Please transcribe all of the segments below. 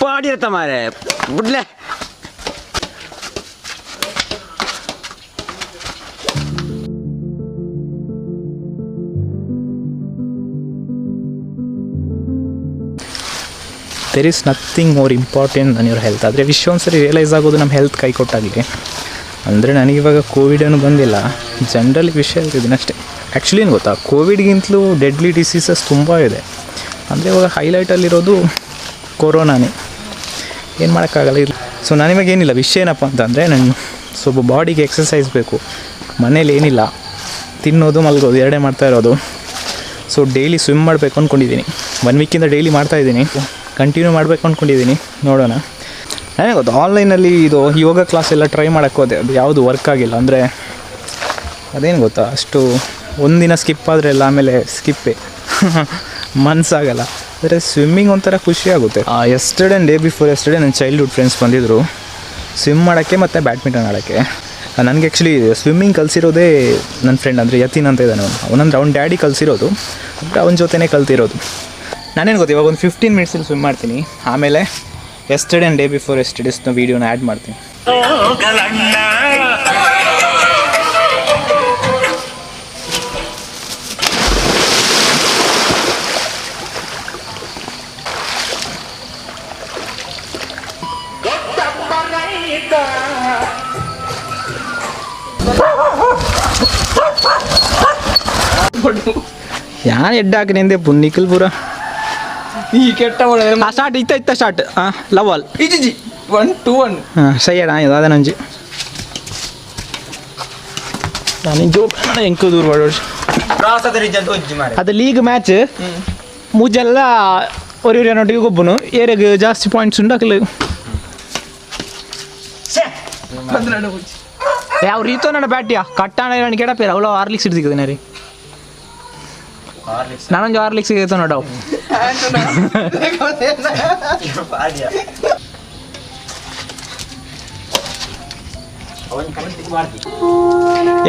ಪಾಡಿರತ್ತ ಮಾರೆ ಬುಡ್ಲೆ. There is nothing more important than your health. ಆದರೆ ವಿಷಯ ಒಂದ್ಸರಿ ರಿಯಲೈಸ್ ಆಗೋದು ನಮ್ಮ ಹೆಲ್ತ್ ಕೈ ಕೊಟ್ಟಾಗಲಿ. ಅಂದರೆ ನನಗಿವಾಗ ಕೋವಿಡ್ ಏನು ಬಂದಿಲ್ಲ, ಜನರಲಿ ವಿಷಯ ಹೇಳ್ತಿದ್ದೀನಿ ಅಷ್ಟೇ. ಆ್ಯಕ್ಚುಲಿ ಏನು ಗೊತ್ತಾ, ಕೋವಿಡ್ಗಿಂತಲೂ ಡೆಡ್ಲಿ ಡಿಸೀಸಸ್ ತುಂಬ ಇದೆ. ಅಂದರೆ ಇವಾಗ ಹೈಲೈಟಲ್ಲಿರೋದು ಕೊರೋನಾನೇ, ಏನು ಮಾಡೋಕ್ಕಾಗಲ್ಲ ಇಲ್ಲ. ಸೊ ನಾನಿವಾಗ ಏನಿಲ್ಲ, ವಿಷಯ ಏನಪ್ಪ ಅಂತಂದರೆ ನಾನು ಸ್ವಲ್ಪ ಬಾಡಿಗೆ ಎಕ್ಸಸೈಸ್ ಬೇಕು. ಮನೇಲಿ ಏನಿಲ್ಲ, ತಿನ್ನೋದು ಮಲಗೋದು ಎರಡೇ ಮಾಡ್ತಾ ಇರೋದು. ಸೊ ಡೈಲಿ ಸ್ವಿಮ್ ಮಾಡಬೇಕು ಅಂದ್ಕೊಂಡಿದ್ದೀನಿ. ಒನ್ ವೀಕಿಂದ ಡೈಲಿ ಮಾಡ್ತಾಯಿದ್ದೀನಿ, ಕಂಟಿನ್ಯೂ ಮಾಡಬೇಕು ಅಂದ್ಕೊಂಡಿದ್ದೀನಿ, ನೋಡೋಣ. ನನಗೆ ಗೊತ್ತು, ಆನ್ಲೈನಲ್ಲಿ ಇದು ಯೋಗ ಕ್ಲಾಸ್ ಎಲ್ಲ ಟ್ರೈ ಮಾಡೋಕ್ಕೆ ಹೋದೆ, ಅದು ಯಾವುದು ವರ್ಕ್ ಆಗಿಲ್ಲ. ಅಂದರೆ ಅದೇನು ಗೊತ್ತಾ, ಅಷ್ಟು ಒಂದಿನ ಸ್ಕಿಪ್ ಆದರೆ ಎಲ್ಲ ಆಮೇಲೆ ಸ್ಕಿಪ್ಪೇ, ಮನಸ್ಸಾಗಲ್ಲ. ಅಂದರೆ ಸ್ವಿಮ್ಮಿಂಗ್ ಒಂಥರ ಖುಷಿ ಆಗುತ್ತೆ. Yesterday and day before yesterday ನನ್ನ ಚೈಲ್ಡ್ಹುಡ್ ಫ್ರೆಂಡ್ಸ್ ಬಂದಿದ್ದರು ಸ್ವಿಮ್ ಮಾಡೋಕ್ಕೆ ಮತ್ತು ಬ್ಯಾಡ್ಮಿಂಟನ್ ಆಡೋಕ್ಕೆ. ನನಗೆ ಆ್ಯಕ್ಚುಲಿ ಸ್ವಿಮ್ಮಿಂಗ್ ಕಲಿಸಿರೋದೇ ನನ್ನ ಫ್ರೆಂಡ್, ಅಂದರೆ ಯತಿನ್ ಅಂತ ಇದ್ದಾನೆ ಅವನು. ಅವನಂದ್ರೆ ಅವ್ನ ಡ್ಯಾಡಿ ಕಲಿಸಿರೋದು, ಅಂದರೆ ಅವನ ಜೊತೆನೇ ಕಲ್ತಿರೋದು. ನಾನೇನು ಗೊತ್ತು, ಇವಾಗ ಒಂದು 15 ಮಿನಿಟ್ಸಲ್ಲಿ ಸ್ವಿಮ್ ಮಾಡ್ತೀನಿ. ಆಮೇಲೆ ಎಸ್ಟರ್ಡೇ ಆ್ಯಂಡ್ ಡೇ ಬಿಫೋರ್ ಎಸ್ಟರ್ಡೇಸ್ನ ವೀಡಿಯೋನ ಆ್ಯಡ್ ಮಾಡ್ತೀನಿ. ಯಾನ್ ಎಡ್ಡ ಹಾಕಿನಿಂದೆ ಪುನ್ನಿಕಲ್ ಪೂರ. ಈ ಕೆಟ್ಟ. ಆ ಸ್ಟಾರ್ಟ್ ಇತ್ತ ಇತ್ತ ಸ್ಟಾರ್ಟ್. ಹಾಂ, ಲವ್ ಆಲ್. ಇಜಿ 1 2 1. ಹಾಂ, ಸಯ್ಯಡ ದಾದನಂಜಿ ನಾನು ಜೋ ಎಂಕು ದೂರ ಮಾಡೋಡು. ಅದು ಲೀಗ್ ಮ್ಯಾಚ್ ಮೂಜೆಲ್ಲ ಒರಿ ಗೊಬ್ಬನು, ಏರೆಗ್ ಜಾಸ್ತಿ ಪಾಯಿಂಟ್ಸ್ ಉಂಟು ಅಕ್ಲು. ಯಾವ ರೀತೋ ನನ್ನ ಬ್ಯಾಟಿಯಾ ಕಟ್ಟಾಣ ನನ್ನ ಕೆಡಪೇರ ಅವಳ ಹಾರ್ಲಿಕ್ಸ್ ಹಿಡ್ದಿಕ್ಕದೆ ರೀ. ನಾನೊಂದು ಹಾರ್ಲಿಕ್ಸ್ ಸಿಗುತ್ತೆ ನೋಡವು.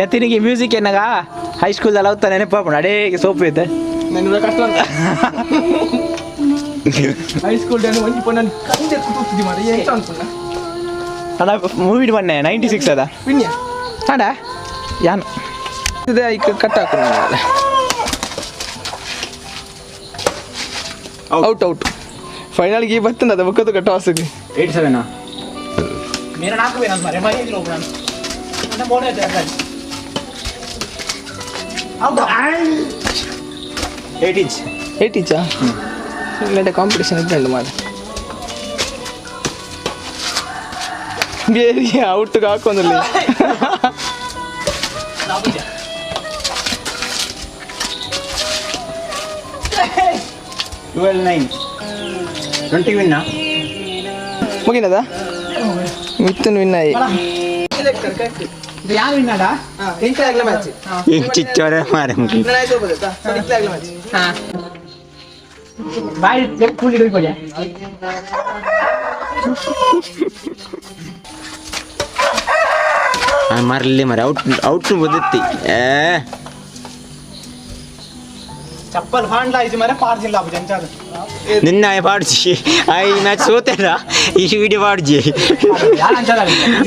ಯತಿನಿಗೆ ಮ್ಯೂಸಿಕ್ ಏನಾಗ ಹೈಸ್ಕೂಲ್ದಲ್ಲಿ ಅವತ್ತ ನೆನಪಾಪಣ ಅಡೇ ಸೋಪು ಐತೆ. ನನ್ನ ಕಷ್ಟ ಅಂತ ಹೈಸ್ಕೂಲ್ ಡೇ ಒಂಜಿ ಪೊಣ್ಣ ಕಂದೆ ಕೂತಿದ್ದಿ ಮಾರ ಎಂತ ಅನ್ಕೊಂಡ. ಅಣ್ಣ ಮೂವಿ ಬನ್ನೆ 96 ಅದ. ವಿನ್ಯ. ಅಡ ಯಾನ್. ಇದೆ ಐಕ್ ಕಟ್ ಹಾಕು. ನಾನು ಔಟ್ ಔಟ್ ಫೈನಲ್ ಗೆ ಬರ್ತದೆ ಅದು ಬಕ್ಕದು ಕಟ್ಟ ವಾಸಗೆ. 8 7. ಮೇರ ನಾಲ್ಕು ಬೇನ ಮರೆ ಮರೆ 8 ಇಂಚ್. 8 ಇಂಚಾ ಇಲ್ಲಂటే ಕಾಂಪಿಟೇಷನ್ ಇದ್ದಂಡು ಮಾರೆ ಬೇರೆ ಔಟ್ ಹಾಕೊಂದಿಲ್ಲ. 12 9 20 ವಿನ್ನ. ಮುಗಿನದ ಮಿತ್ತನ್ ವಿನ್ ಆಯಿ. ಯಾರು ವಿನ್ನಡ? ಮ್ಯಾಚ್. ಚಿಚ್ಚೋರೆ ಮಾರೆ. ಬಾಯ್ ಕೂಲಿ ಕೊಡಿ. ಮರಲಿ ಮರೆ ಔಟ್ ಔಟ್ ಬದುತ್ತಿ ಏ. ಚಪ್ಪಲ್ ಫಾಂಡ್ಲ ಆಯ್ತು ಮರೆ ಪಾರ್ಜಿಲ್ಲ ಜಂಚಾದ. ನಿನ್ನ ಪಾಡ್ಜಿ I match ಸೋತೇನ ಈ ವಿಡಿಯೋ ಪಾಡ್ಜಿ.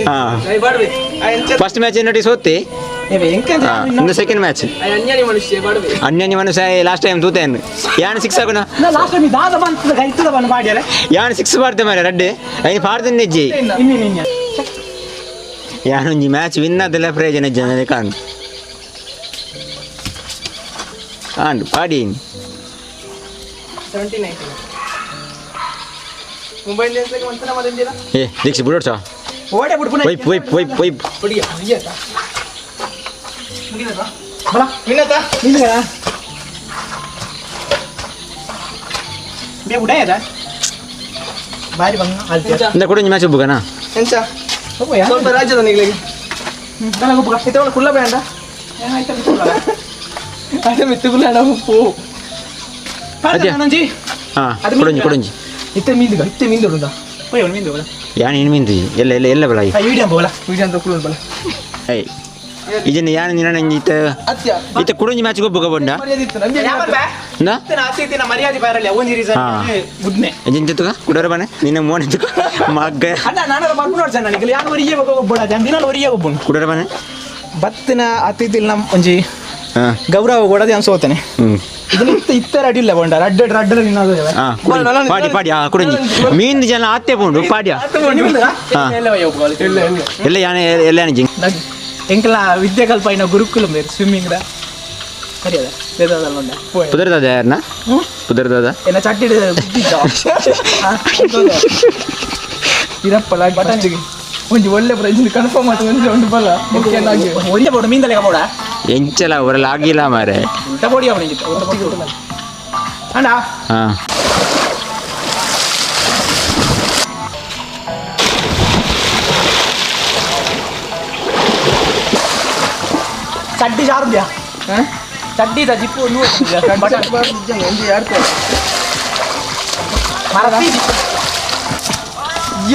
ಹಾಂ, ಫಸ್ಟ್ ಮ್ಯಾಚ್ ನೋಡಿ ಸೋತೆ. ಇನ್ನು ಸೆಕೆಂಡ್ ಮ್ಯಾಚ್. ಅನ್ಯಾನಿ ಮನುಷ್ಯ ಬಾಡ್ಬೆ. ಅನ್ಯಾನಿ ಮನುಷ್ಯ ಲಾಸ್ಟ್ ಟೈಮ್ ತೂತೇನು ಯಾನ್ ಸಿಕ್ಸ್ ಹಾಕೋಣ. ಲಾಸ್ಟ್ ಟೈಮ್ ದಾದ ಬಂತದ ಗೈತದ ಬಂದು ಮಾಡ್ಯಾರೆ. ಯಾನ್ ಸಿಕ್ಸ್ ಪಾಡ್ತೆ ಮಾರೆ ರಡ್ಡೆ ಐನ್ ಪಾಡ್ದೆ ನೆಜ್ಜಿ. ಇನ್ನು ಇನ್ನು. ಯಾನೊಂಜಿ ಮ್ಯಾಚ್ ವಿನ್ ಆದಲ್ಲ ಪ್ರಯೋಜನ ಜನ ಕಾಣ್ ಆಂಡ್ ಪಾಡಿ. 17 19 ಮುಂಬೈ ಇಂಡಿಯನ್ಸ್ ಮಂತನ ಮದಂದಿರ. ಏ ದೀಕ್ಷೆ ಬಿಡೋಡ್ಸ. ಓಡೆ ಬಿಡ್ಪುನ. Wipe wipe wipe wipe. ಹುಡುಗಿ ಅಯ್ಯತ ಮುಗಿದಾ? ಬಲ. ವಿನ್ನತಾ. ನಿಲ್ಗಡ ಬೇ ಉಡಾಯದ ಬಾರಿ ಬಂಗ ಅಲ್ತೆ. ಇಂದ ಕೊಡೊಂಜಿ ಮ್ಯಾಚ್ ಒಬ್ಬಗನಾ. ಎಂಚ ಸ್ವಲ್ಪ ರಾಜ್ಯದ ನಿಗಳಿಗೆ ಇತ್ತವಳ ಕುಲ್ಲ ಬೇಡ ಅದೇ ಮಿತ್ತು ಕುಲ್ಲ ಪೋ. ಅದೇ ಹಾಂ, ಕೊಡೊಂಜಿ ಕೊಡೊಂಜಿ. ಇತ್ತೆ ಮೀಂದುಗ ಇತ್ತೆ ಮೀಂದು ಉಂಟಾ? ಪೋಯ್ ಮೀಂದು ಯಾನ್ ಏನು ಮೀಂದು ಎಲ್ಲ ಎಲ್ಲ ಎಲ್ಲ ಬಲ. ವಿಡಿಯೋ ಬೋಲ. ವಿಡಿಯೋ ಅಂತ ಕುಲ್ಲ ಬಲ. ಏಯ್. ಇಜನ್ ಯಾನ್ ನಿನ್ನ ಇತ್ತ ಇತ್ತ ಕುಡೊಂಜಿ ಮ್ಯಾಚ್ ಗೊಬ್ಬುಗ ಬೊಂಡ ನಾ ಮರ್ಯಾದೆ ಬರಲ್ಲ ಒಂಜಿ ರೀಸನ್ ಬುದ್ನೆ ಇಜನ್ ಜೊತೆಗ ಕುಡೋರ ಬನೆ ನಿನ್ನ ಮೋನೆ ತುಕ ಮಗ್ಗ ಅಣ್ಣ ನಾನು ಬರ್ಪುನ ಜನ ನಿಗಲ್ ಯಾನ್ ಒರಿಯೇ ಒಬ್ಬಡ ಜನ ದಿನ ಒರಿಯೇ ಒಬ್ಬನು ಕುಡೋರ ಬನೆ ಬತ್ತಿನ ಅತಿಥಿಲ್ ನಮ್ ಒಂಜಿ ಹಾ ಗೌರವ ಕೊಡದೆ ಅನ್ಸೋತಾನೆ ಹ್ಮ್ ಇದನ್ನ ಇತ್ತ ಇತ್ತರ ಅಡಿಲ್ಲ ಬೋಂಡ ರಡ್ಡ ರಡ್ಡ ನಿನ್ನದು ಹಾ ಪಾಡಿ ಪಾಡಿ ಹಾ ಕುಡೊಂಜಿ ಮೀನ್ ಜನ ಆತ್ತೆ ಪೋಂಡು ಪಾಡ್ಯ ಹಾ. ಎಲ್ಲ ಯಾನೆ ಎಲ್ಲ ಯಾನೆ ಜಿಂಗ್ ಎಂಕಲ ವಿದ್ಯೆ ಕಲ್ಪ ಇನ್ನ ಗುರುಕುಲ ಮೇರ್ ಸ್ವಿಮ್ಮಿಂಗ್ the ಸರಿಯದ ವೇದದಲ್ಲ ಉಂಡ ಪುದರ್ದಾದ ಯಾರನ್ನ ಪುದರ್ದಾದ ಏನ ಚಟ್ಟಿ ಇರಪ್ಪಲ ಒಂಜಿ ಒಳ್ಳೆ ಪ್ರೈಸ್ ಕನ್ಫರ್ಮ್ ಆತು ಒಂಜಿ ಉಂಡು ಬಲ್ಲ ಒಂಜೆ ಬೋಡು ಮೀನ್ದಲೆ ಬೋಡ ಎಂಚಲ ಅವರೆಲ್ಲ ಆಗಿಲ್ಲ ಮಾರೆ ಉಲ್ಟ ಬೋಡಿ ಅವನಿಗೆ ಅಣ್ಣ ಹಾ ಚಡ್ಡಿ ಜಾರುದ್ಯಾ ಚಡ್ಡಿ the zip ಒಂಜಿ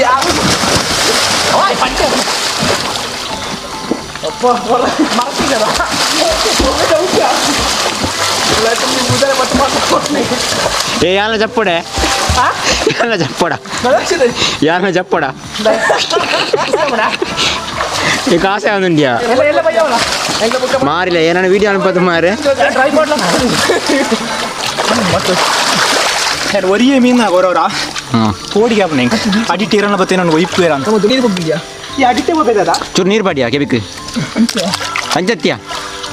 ಯಾರು ಏ ಯಾನ ಜಪ್ಪಡೆ ಯಾನ ಜಪ್ಪಡ ಯಾನ ಜಪ್ಪಡ ಈ ಕಾಸೆ ಒಂದುಂಡ್ಯಾ ಮಾರಿಲ್ಲ ಏನಾನ ವಿಡಿಯೋ ಅನ್ಪತ್ತು ಮಾರೆ ಒರಿಯೇ ಮೀನ್ ಅವರವರ ಹ್ಮ್ ಕೋಡಿಗೆ ಅವನ ಅಡಿಟ್ ಇರೋಣ ಬತ್ತೆ ನಾನು ಒಯ್ಪು ಇರ ಅಂತ ಈ ಅಡಿಟೆ ಹೋಗ್ಬೇಕದ ಚೂರು ನೀರು ಪಾಡಿಯಾ ಕೆಬಿಕ್ ಅಂಚತ್ಯ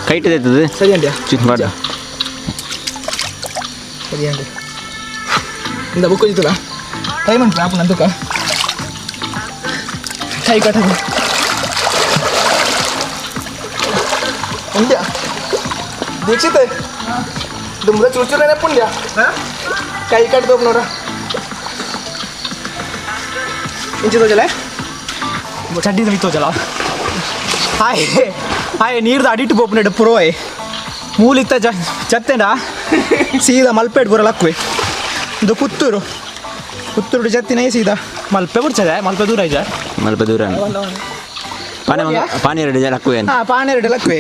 ಕೈಟ್ ಎತ್ತದ ಸರಿ ಅಂಡ್ಯಾ ಚೂರು ಪಾಡ ಸರಿ ಅಂಡಿ ಇಂದ ಬುಕ್ ಹೋಯ್ತಲ್ಲ ಟ್ರೈ ಮಾಡಿ ಆಪ್ ನಂತಕ ಕೈ ಕಟ್ಟದು ಉಂಡ್ಯಾ ದೀಕ್ಷಿತ್ ದುಮ್ರ ಚೂರು ಪುಂಡ್ಯಾ ಕೈ ಕಟ್ಟದೋಪ್ ನೋಡ ಇಂಚಿ ತೋಜಲೆ ಚಡ್ಡಿ ತೋಜಲ ಹಾಯ್ ಹಾಯ್ ನೀರ್ದ ಅಡಿಟ್ ಬೋಪನೆಡ್ ಪುರೋಯ್ ಮೂಲಿತ್ತ ಚತ್ತೆಂಡ ಸೀದಾ ಮಲ್ಪೆಡ್ ಬುರ ಲಕ್ಕುವೆ ಇದು ಪುತ್ತೂರು ಪುತ್ತೂರು ಜತ್ತಿನೇ ಸೀದಾ ಮಲ್ಪೆ ಬುಡ್ಚದೆ ಮಲ್ಪೆ ದೂರ ಐಜ ಮಲ್ಪ ದೂರ ಪಾನೆ ಪಾನಿ ಎರಡು ಜನ ಲಕ್ಕುವೆ ಹಾಂ ಪಾನೆರಡು ಲಕ್ಕುವೆ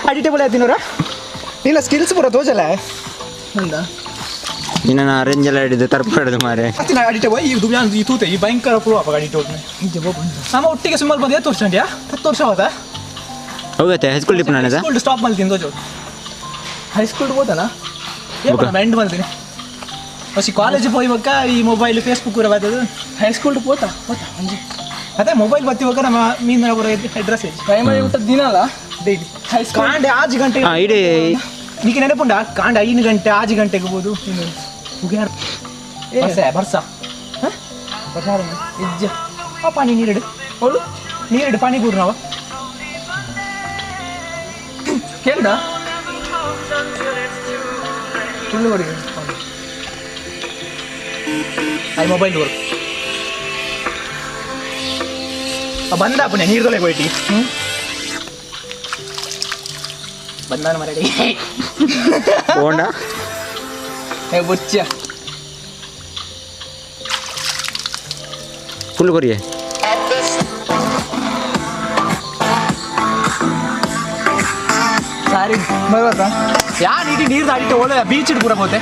ಅಡಿಟೆ ಬೋಳೆ ತಿನ್ನೋರ ಇಲ್ಲ ಸ್ಕಿಲ್ಸ್ ಪೂರ ತೋಜಲೆ ನಿನ್ನ ಅರೇಂಜ್ ಎಲ್ಲ ಹಿಡಿದು ತರ್ಪ ಹಿಡಿದು ಮಾರೆ ಅತ್ತಿನ ಅಡಿಟೆ ಬೋಯ್ ಈ ದುಬ್ಯಾನ್ ಈ ತೂತೆ ಈ ಭಯಂಕರ ಪುರೋ ಅಪ್ಪ ಅಡಿಟೆ ಹೋಗ್ನೆ ನಮ್ಮ ಒಟ್ಟಿಗೆ ಸುಮಾರು ಬಂದು ಎತ್ತು ವರ್ಷ ಉಂಟ್ಯಾ 10 ವರ್ಷ ಹೋದ ಹೋಗತ್ತೆ high school drip ನಾನೆದ school stop ಮಾಡ್ತೀನಿ ತೋಜು ಹೈಸ್ಕೂಲ್ ಹೋದನಾ ಏ ಎಂಡ್ ಮಾಡ್ತೀನಿ ಬಸ್ ಈ ಕಾಲೇಜ್ ಹೋಗ್ಬೇಕ ಈ ಮೊಬೈಲ್ ಫೇಸ್ಬುಕ್ ಕೂಡ ಬರ್ತದೆ ಹೈಸ್ಕೂಲ್ ಹೋತಾ ಹೋತಾ ಅಂಜಿ ಅದೇ ಮೊಬೈಲ್ ಬತ್ತಿವಾಗ ನಮ್ಮ ಮೀನ ಅಡ್ರೆಸ್ ಪ್ರೈಮರಿ ಊಟ ದಿನ ಅಲ್ಲ daily high school ಕಾಂಡೆ ಆಜು ಗಂಟೆ ಹಾ ಇಡೀ ನೀಕೆ ನೆನಪುಂಡ ಕಾಂಡ 5 ಗಂಟೆ 6 ಗಂಟೆಗೆ ಹೋಗುದು ಬರ್ಸ ಬರ್ಸ ಇಜ್ಜ ಆ ಪಾನಿ ನೀರಿಡು ಅವಳು ನೀರಿಡು ಪಾನಿ ಕೂರು ನಾವು ಕೇಳ್ದ ಫುಲ್ ಹೊಡಿ I mobile work ಬಂದ ಪುಣ್ಯ ನೀರು ತೊಲೆ ಹೋಯ್ಟಿ ಹ್ಞೂ ಬಂದಾನ ಮರಡಿ ಹೋಂಡ ಏ ಬುಚ್ಚ ಫುಲ್ ಕೊರಿಯೆ ಸಾರಿ ಬರ್ಬಾ ಯಾನ್ ಇಡೀ ನೀರು ಅಡಿಟ್ಟು ಒಳ್ಳೆ ಬೀಚ್ ಇಟ್ಟು ಪೂರ ಹೋತೆ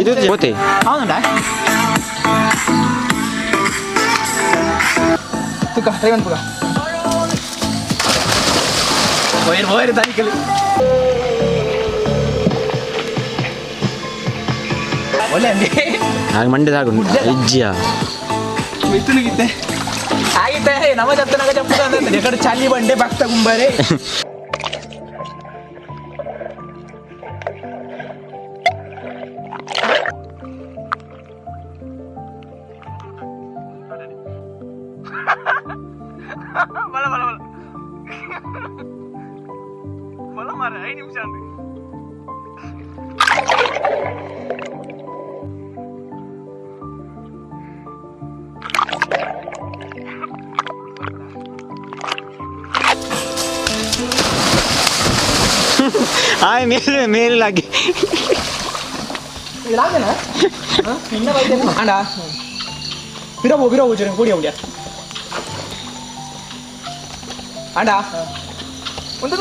ಇದು ಹೋತೆ ಹೌದಾ ತುಕ ಟ್ರೈ ಮಾಡ್ಪುಗ ವೈರ್ ವೈರ್ ತಾನಿಕಲಿ ಒಳ್ಳೆ ಅಂಡಿ ಹಾಗೆ ಮಂಡ್ಯದ ಇಜ್ಜಿಯ ಮಿತ್ತುನುಗಿತ್ತೆ ಆಗಿತ್ತೆ ನಮ್ಮ ಜತ್ತನಾಗ ಚಪ್ಪು ಅಂದ್ರೆ ಎಕಡೆ ಚಾಲಿ ಬಂಡೆ ಭಕ್ತ ಗುಂಬಾರೆ ಆಯ್ ಮೇಲೆ ಮೇಲೆ ಲಾಗಿ ಅಣ್ಣ ಬಿರಬೋ ಬಿರಬೋ ಜನ ಕೂಡಿ ಉಂಡ್ಯಾ ಅಂಡ ಒಂದು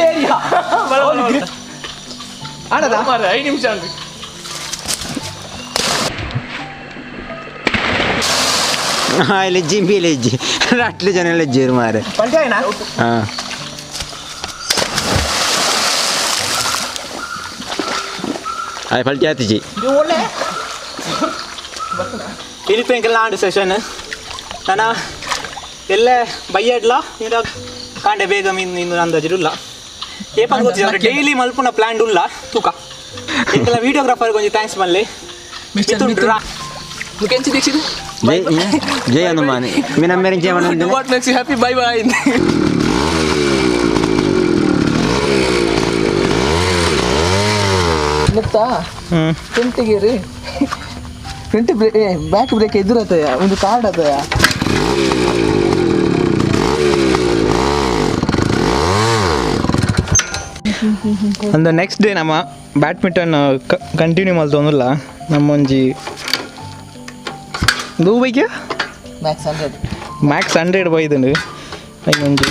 ಏರಿಯಾ ಆಡದ 5 ನಿಮಿಷ ಉಂಟು. ಹಾ, ಇಲ್ಲಿ ಮೇಲೆ ಇಜ್ಜಿ ಅಟ್ಲು ಜನ ಎಲ್ಲ ಇಜ್ಜಿರು ಮಾರೆ. ಪಲ್ಟಿ ಆಯ್ನಾ? ಹಾ, ಆಯ್ ಪಲ್ಟಿ ಆತಿಜಿ. ಒಳ್ಳೆ ಇನಿಪೆಂಕೆಲ್ಲ ಆಂಡ್ ಸೆಷನ್ ನನ್ನ ಎಲ್ಲ ಬಯ್ಯಡ್ಲ ಇರ ಕಾಂಡೆ ಬೇಗ ಮೀನು ಇಂದು ಅಂದಾಜಿರುಲ್ಲ. ಏಪಂದ್ ಗೊತ್ತಿಲ್ಲ, ಡೈಲಿ ಮಲ್ಪುನ ಪ್ಲ್ಯಾನ್ ಉಲ್ಲ. ತೂಕ ಎಂಕೆಲ್ಲ ವಿಡಿಯೋಗ್ರಾಫರ್ ಕೊಂಚ thanks ಮಲ್ಲೆ. ಮಿಸ್ಟರ್ ಮುಖೆಂಚಿ ದೀಕ್ಷಿತ್. ಜೈ ಜೈ ಹನುಮಾನ್ ಮೀನ ಮೇರೆ ಜಯ. What makes you happy? Bye bye. ಗೊತ್ತಾ? ಹ್ಞೂ. Front gear, front brake, back brake ಎದುರತಯ ಒಂದು ಕಾರ್ಡ್ ಆತಯ. ಒಂದು ನೆಕ್ಸ್ಟ್ ಡೇ ನಮ್ಮ ಬ್ಯಾಡ್ಮಿಂಟನ್ ಕಂಟಿನ್ಯೂ ಮಲ್ತೊಂದುಲ್ಲ. ನಮ್ಮೊಂಜಿ ದೂಬೈಕ್ಯ Max 100. Max 100 ಬೈದುಂಡು ಒಂಜಿ.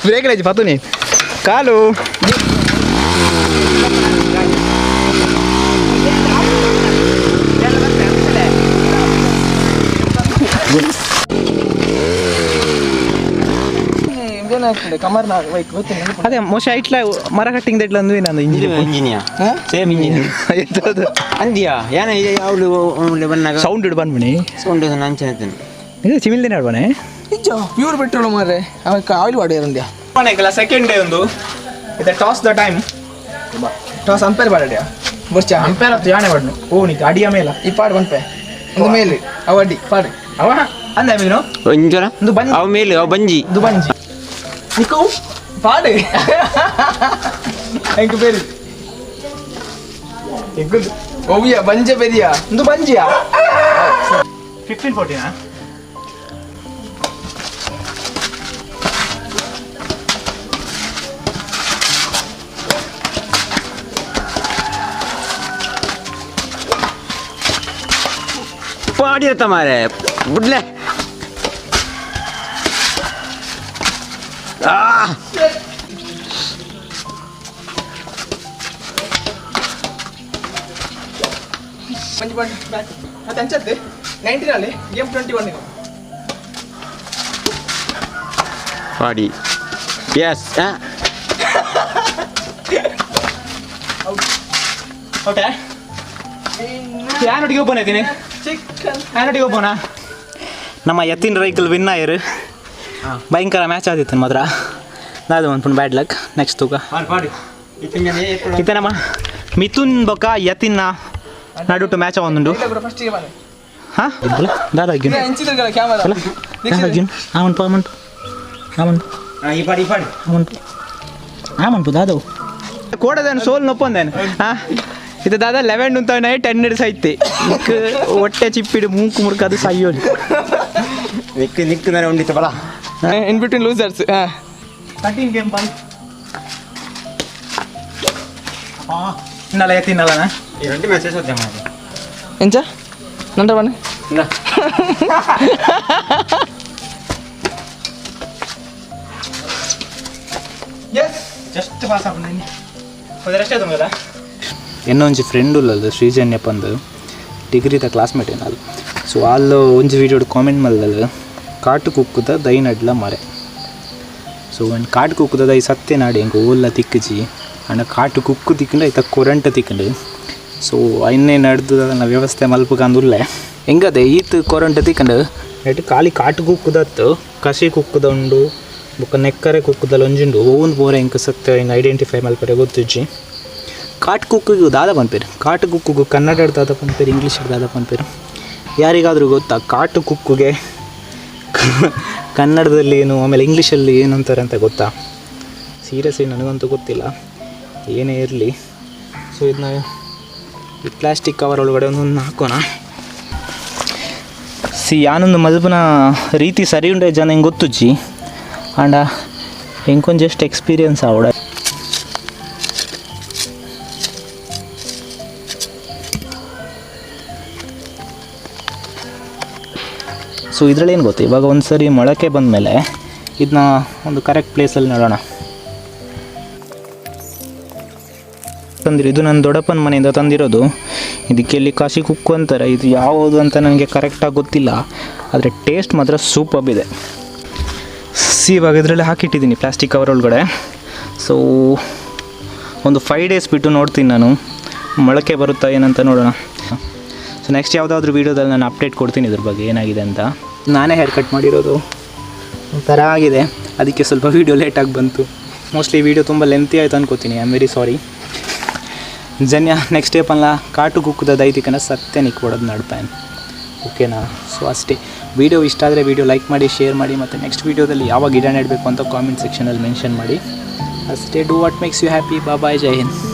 ಬ್ರೇಕ್ ಲೈಜ್ ಪತುನಿ ಕಾಲು. ಕಮರ್ನ ಬೈಕ್ ಗೊತ್ತಿಲ್ಲ. ಅದೇ ಮೋಶ ಐಟ್ಲ ಮರ ಕಟ್ಟಿಂಗ್ ದೆಟ್ಲ ಅಂದ್ವಿ ನಾನು engine. Engineer, same engineer. ಅಂದಿಯಾ ಯಾನ ಅವಳು ಬಂದಾಗ ಸೌಂಡ್ ಇಡ್ ಬಂದ್ಬಿಣಿ. ಸೌಂಡ್ ನಂಚೆ. ಇದು ಚಿಮಿಲ್ದಿನ ಆಡ್ಬಾನೆ. ನಿಜ ಪ್ಯೂರ್ ಪೆಟ್ರೋಲ್ ಮಾರ್ರೆ, ಅವಕ್ಕೆ ಆಯಿಲ್ ವಾಡಿಯಾರಂದ್ಯಾ. ಸೆಕೆಂಡ್ ಡೇ ಒಂದು ಇದು toss the time. Toss umpire ಬಾಡಿಯಾ ಬರ್ಚಾ. ಅಂಪೇರ್ ಹತ್ತು ಯಾಣೆ ಬಾಡ್ನು ಓ ನಿಕ್ ಅಡಿಯ ಮೇಲ. ಈ ಪಾಡ್ ಒನ್ಪೆ ಒಂದು ಮೇಲೆ ಅವ ಅಡ್ಡಿ ಪಾಡ್. ಅವ ಅಂದ ಮೀನು. ಇಂಜರ. ಒಂದು ಬಂಜಿ. ಅವ ಮೇಲೆ ಅವ ಬಂಜಿ. ಇದು ಬಂಜಿ. ನಿಕ್ಕು ಪಾಡು ಎಂಕ್ ಬೇರೆ ಒವ್ಯ ಬಂಜೆ ಬೆರಿಯ. ಒಂದು ಬಂಜಿಯಾ? 15 14. ಪಾಡಿರತ್ತ ಮಾರೆ ಬುಡ್ಲೆ. ಆ ಮಂಜು ಪಾಡ್ ಬ್ಯಾಕ್ ಮತ್ತೆ ಅಂಚತ್ತೆ 19 ಅಲ್ಲಿ ಗೇಮ್ 21. ಪಾಡಿ, ಎಸ್. ಓಕೆ, ಯಾನೊಟ್ಟಿಗೆ ಒಬ್ಬನ ಇದ್ದೀನಿ. ಚಿಕನ್. ಯಾನೊಟ್ಟಿಗೆ ಒಬ್ಬನ ನಮ್ಮ ಯತಿನ್ ರೈಕಲ್ ವಿನ್ ಆಯರು. ಭಯಂಕರ ಮ್ಯಾಚ್ ಆದಿತ್ತು ಮಾತ್ರ. ದಾದ ಒಂದು bad luck. Next ತೂಕ. ಪಾಡಿ. ಇತ್ತೆ ನಮ್ಮ ಮಿಥುನ್ ಬೊಕ್ಕ ಯತಿನ್ನ ನಡುಟು ಮ್ಯಾಚ್ ಒಂದುಂಡು. ಫಸ್ಟಿಗೆ ಬನ್ನಿ. ಹಾಂ, ದಾದ ಅಗ್ಗಿನ. ಹಂಚಿದ್ರಲ್ಲ ಕ್ಯಾಮರಾ. ಅಗ್ಗಿನ ಆಮನ್ಪ ಆಮನ್ಪ ಆಮನ್ಪ. ಈ ಪಾಡಿ, ಈ ಪಾಡಿ. ಆಮನ್ಪ ಆಮನ್ಪು ದಾದವು ಕೋಡದೇನು ಸೋಲ್ ನೊಪ್ಪಂದೇನು. ಹಾಂ, ಇದು ದಾದಾ 11 ಉಂತ 10 ಹಿಡ್ಸ್ ಐತಿ. ಹೊಟ್ಟೆ ಚಿಪ್ಪಿಡು ಮೂಕು ಮುರ್ಕದು ಸೈಯೋಲಿ. ನಿಕ್ಕು ನಿಕ್ಕು ನಾನು ಉಂಡಿತ್ತು ಬಲ. In between losers. 13 game ball ತಿನ್ನಲ್ಲ, ತಿನ್ನಲ್ಲ. ಈ రెండు ಮ್ಯಾಚಸ್ ಹೋದೆ ಮಾರೆ. ಎಂಚ ನಂತರ ಬನ್ನಿ. S, just pass ಆಗ್ಬಿಟ್ಟಿನಿ. ಹೋದ್ರೆ ಅಷ್ಟೇ ತುಂಗದ. ಎನ್ನೋ ಒಂಜಿ ಫ್ರೆಂಡ್ ಉಲ್ಲದು ಶ್ರೀಜನ್ಯ ಪಂದು, ಡಿಗ್ರಿದ ಕ್ಲಾಸ್ಮೇಟ್ ಏನಾದ್ರು. ಸೊ ಅಲ್ಲೂ ಒಂಜಿ ವೀಡಿಯೋಡ್ ಕಾಮೆಂಟ್ ಮಲ್ದಲ್, ಕಾಟು ಕುಕ್ಕುದ ದೈ ನಡ್ಲ ಮರೆ. ಸೊ ಒಂದು ಕಾಟು ಕುಕ್ಕುದ ದೈ ಸತ್ಯ ನಾಡಿ ಎಂಕ್ ಓಲ್ಲ ತಿಕ್ಕುಜಿ. ಅಂಡ ಕಾಟು ಕುಕ್ಕು ತಿಕ್ಕಂಡು ಐತ ಕೊರಂಟ ತಿಕ್ಕಂಡು. ಸೊ ಐನೇ ನಡ್ದು ಅದನ್ನ ವ್ಯವಸ್ಥೆ ಮಲ್ಪುಕಂದುಲ್ಲೆ. ಹೆಂಗದೆ ಈತ್ ಕೊರಂಟ ತಿಕ್ಕಂಡು ನೆಟ್ ಖಾಲಿ ಕಾಟು ಕುಕ್ಕುದತ್ತು, ಕಸಿ ಕುಕ್ಕುದ ಉಂಡು, ಬೊಕ್ಕ ನೆಕ್ಕರೆ ಕುಕ್ಕುದಲ್ಲ ಒಂಜುಂಡು. ಒವ್ವೊಂದು ಪೂರ ಎಂಕ್ ಸತ್ಯ ಇನ್ನು ಐಡೆಂಟಿಫೈ ಮಲ್ಪರೆ ಗೊತ್ತುಜ್ಜಿ. ಕಾಟು ಕುಕ್ಕಿಗೂ ದಾದ ಪನ್ಪೇರು? ಕಾಟು ಕುಕ್ಕುಗು ಕನ್ನಡ ದಾದ ಪನ್ಪೇರು, ಇಂಗ್ಲೀಷ್ ದಾದ ಪನ್ಪೇರು? ಯಾರಿಗಾದರೂ ಗೊತ್ತಾ ಕಾಟು ಕುಕ್ಕುಗೆ ಕನ್ನಡದಲ್ಲಿ ಏನು, ಆಮೇಲೆ ಇಂಗ್ಲೀಷಲ್ಲಿ ಏನು ಅಂತಾರೆ ಅಂತ ಗೊತ್ತಾ? ಸೀರಿಯಸ್ಲಿ ನನಗಂತೂ ಗೊತ್ತಿಲ್ಲ. ಏನೇ ಇರಲಿ. ಸೊ ಇದನ್ನ ಈ ಪ್ಲಾಸ್ಟಿಕ್ ಕವರ್ ಒಳಗಡೆ ಒಂದೊಂದು ಹಾಕೋಣ. ಸಿ, ಯಾನೊಂದು ಮಲ್ಪುನ ರೀತಿ ಸರಿ ಉಂಡೆ ಜನ ಹಿಂಗೆ ಗೊತ್ತುಜ್ಜಿ, ಆಂಡ ಎಂಕೊಂಜಿ ಜಸ್ಟ್ ಎಕ್ಸ್ಪೀರಿಯನ್ಸ್ ಆವಡ. ಸೊ ಇದರಲ್ಲಿ ಏನು ಗೊತ್ತು, ಇವಾಗ ಒಂದು ಸರಿ ಮೊಳಕೆ ಬಂದಮೇಲೆ ಇದನ್ನ ಒಂದು ಕರೆಕ್ಟ್ ಪ್ಲೇಸಲ್ಲಿ ನೋಡೋಣ. ತಂದಿರೋ ಇದು ನನ್ನ ದೊಡ್ಡಪ್ಪನ ಮನೆಯಿಂದ ತಂದಿರೋದು. ಇದಕ್ಕೆ ಇಲ್ಲಿ ಕಾಶಿ ಕುಕ್ಕು ಅಂತಾರೆ. ಇದು ಯಾವುದು ಅಂತ ನನಗೆ ಕರೆಕ್ಟಾಗಿ ಗೊತ್ತಿಲ್ಲ, ಆದರೆ ಟೇಸ್ಟ್ ಮಾತ್ರ ಸೂಪರ್ ಇದೆ. ಸಿ, ಇವಾಗ ಇದರಲ್ಲಿ ಹಾಕಿಟ್ಟಿದ್ದೀನಿ ಪ್ಲಾಸ್ಟಿಕ್ ಕವರ್ ಒಳಗಡೆ. ಸೊ ಒಂದು 5 ಡೇಸ್ ಬಿಟ್ಟು ನೋಡ್ತೀನಿ ನಾನು, ಮೊಳಕೆ ಬರುತ್ತಾ ಏನಂತ ನೋಡೋಣ. ಸೊ ನೆಕ್ಸ್ಟ್ ಯಾವುದಾದ್ರೂ ವೀಡಿಯೋದಲ್ಲಿ ನಾನು ಅಪ್ಡೇಟ್ ಕೊಡ್ತೀನಿ ಇದ್ರ ಬಗ್ಗೆ ಏನಾಗಿದೆ ಅಂತ. ನಾನೇ ಹೇರ್ ಕಟ್ ಮಾಡಿರೋದು, ಒಂಥರ ಆಗಿದೆ. ಅದಕ್ಕೆ ಸ್ವಲ್ಪ ವೀಡಿಯೋ ಲೇಟಾಗಿ ಬಂತು. ಮೋಸ್ಟ್ಲಿ ವೀಡಿಯೋ ತುಂಬ ಲೆಂತಿ ಆಯಿತು ಅನ್ಕೋತೀನಿ. I am very sorry. Janya, next day ಪನ್ಲ, ಕಾಟು ಕುಕ್ಕುದ ದೈತಿಕನ ಸತ್ಯ ನಿಕ್ಕೊಡೋದು ನಡ್ಪಾನ್, ಓಕೆನಾ? ಸೊ ಅಷ್ಟೇ. ವೀಡಿಯೋ ಇಷ್ಟ ಆದರೆ ವೀಡಿಯೋ ಲೈಕ್ ಮಾಡಿ, ಶೇರ್ ಮಾಡಿ ಮತ್ತು ನೆಕ್ಸ್ಟ್ ವೀಡಿಯೋದಲ್ಲಿ ಯಾವ ಗಿಡ ನೆಡಬೇಕು ಅಂತ ಕಾಮೆಂಟ್ ಸೆಕ್ಷನಲ್ಲಿ ಮೆನ್ಷನ್ ಮಾಡಿ. ಅಷ್ಟೇ. Do what makes you happy. Bye. Jai Hind.